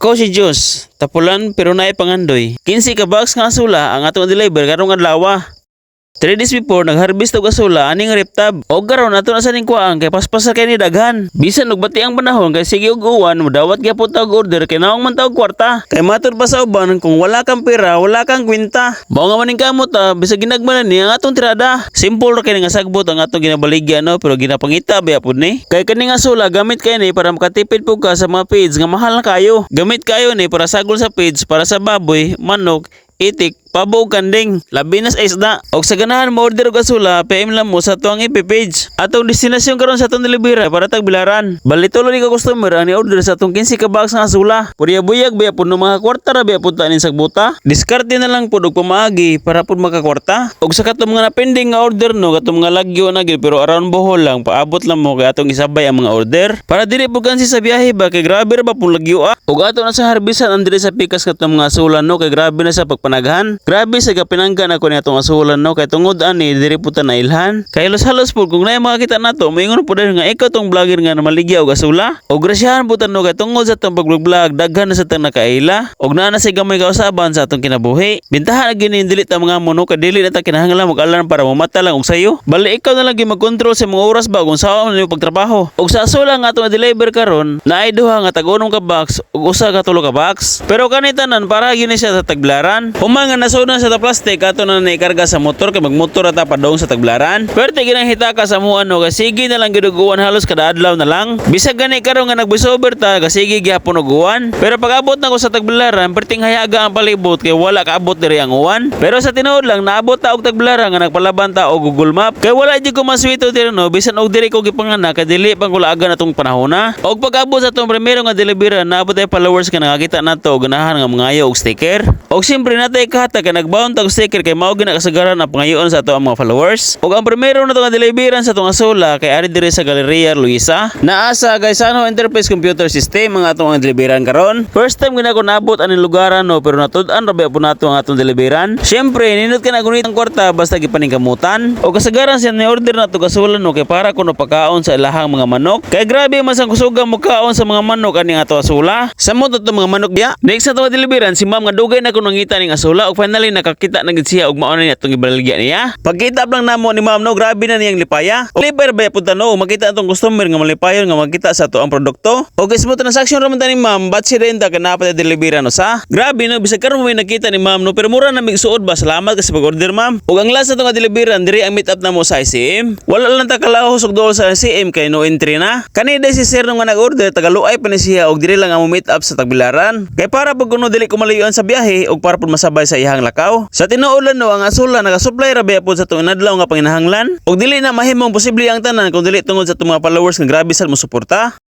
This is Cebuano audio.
Ako si Diyos, tapulan pero naay pangandoy. 15 ka box nga asola ang atong deliver karong adlaw. 3 days before, nag-harvest og asola aning riptab. Og karon ato na sa ning kuhaan kay paspasa kay ni daghan. Bisan og bati ang panahon kay sige og uwan, modawat gyapon ta og order kay naong man ta og kwarta. Kay matud pa sa uban, kung wala kang pera, wala kang kwenta. Mao nga maning kamot ta, bisag ginagmay na ni ang atong tirada. Simple ra kay nga sagbot ang atong ginabaligya, no, pero ginapangita ba pud ni. Kay kani nga asola, gamit kay ni para makatipid pud ka sa mga feeds nga mahal na kayo. Gamit kayo ni para sagol sa feeds para sa baboy, manok, itik, pabo ug kanding, labi na sa isda. Og sa ganahan mo order og asola, PM lang mo sa atuang FB page. Atong destinasyon karon sa atong delivery para Tagbilaran. Bali tulo ni ka customer ang ni-order sa atong 15 ka box nga asola. Purya buyag biya pud no, mga kwarta ra biya pud ta ning sagbuta. Diskarte na lang pud og pamaagi para pud makakwarta. Og sa katong mga na-pending nga order, no, katong mga lagyo na gyud pero around Bohol lang, paabot lang mo kay atong isabay ang mga order. Para dili pud kansi sa biyahe ba, kay grabe ra ba pung lagyo ah. Og ato na sa harbisan ang diri sa pikas katong mga asola, no, kay grabe na sa pagpanaghan. Grabe sa kapinangga na ko ni atong asola, no, kay tungod ani diri pud ta nailhan. Kay halos-halos pud kung naay makakita nato, moingon pud nga ikaw tong vlogger nga namaligya og asola. Og grasyahan pud ta, no, kay tungod sa atong pag-vlog, daghan na sa tang nakaila. Og naa na say gamay kausaban sa atong kinabuhi. Bintahan na gyud dili ta mga mo, no, kay dili na ta kinahanglan mag-alarm para mamata lang og sayo. Bali ikaw na lang gyud mag-control sa mga oras ba kung sawa man nimo pagtrabaho. Og sa asola nga atong deliver karon, naay duha nga tag-unom ka box ug usa ka 3 ka box. Pero kani tanan para gyud ni siya sa Tagbilaran. Human nga nasudan sa ta plastic, ato na naikarga sa motor kay magmotor ata padong sa Tagbilaran. Pwerte ginang hitaka sa amuan, no, kay sige na lang gyud og uwan halos kada adlaw na lang. Bisag gani karon nga nag-voiceover ta, sige gyapon og uwan. Pero pag-abot na ko sa Tagbilaran, perting hayaga ang palibot kay wala kaabot diri ang uwan. Pero sa tinuod lang, naabot ta og Tagbilaran nga nagpalaban ta og Google Map. Kay wala jud ko maswito diri, no, bisan og diri ko gipanganak kay dili pang kulaagan atong panahona. Og pag-abot sa atong primero nga delivery, naabot ay followers nga nakakita nato og ganahan nga mangayo og sticker. Og siyempre natay kahatag kay nagbaon ta og sticker kay mao gyud na kasagaran ang pangayoon sa ato ang mga followers. Og ang primero na to nga deliveran sa atong asola kay ari diri sa Galleria Luisa. Naa sa Gaisano Enterprise Computer System ang atong ang deliveran karon. First time gina ko naabot aning lugaran, no, pero natud-an ra ba po nato ang atong deliveran. Siyempre nindot ka na gunit ang kwarta basta gipaningkamutan. Og kasagaran siya ni order na to asola, no, kay para kuno pakaon sa ilahang mga manok. Kay grabe man sang kusuga mo kaon sa mga manok ani ato asola. Samot to mga manok biya. Next na to nga deliveran si ma'am nga dugay na ko nangita ning asola ug finally nakakita na gid siya ug mao na ni atong ibaligya niya. Pagkita lang namo ni ma'am, no, grabe na niyang lipaya. Og lipay ra ba pud no, makita atong customer nga malipayon nga makita sa ato ang produkto. Og smooth transaction ra man ta ni ma'am, bat si renta kay naa pa deliveran no sa. Grabe, no, bisag karon mo may nakita ni ma'am, no, pero mura na mig suod ba, salamat kasi pag-order, ma'am. Ug ang last na to nga deliveran diri ang meet up namo sa ICM. Wala lang ta kalahos og duol sa ICM kay no entry na. Kani day si sir nga nag-order, tagaluay pa ni siya og diri lang ang meet up sa Tagbilaran. Kay para pag kuno dili ko malayuan sa biyahe ug para pud masabay sa iyang lakaw. Sa tinuod lang, no, ang asola nagasupply ra biya pud sa atong inadlaw nga panginahanglan. Ug dili na mahimong posible ang tanan kung dili tungod sa atong mga followers nga grabe sad mo suporta.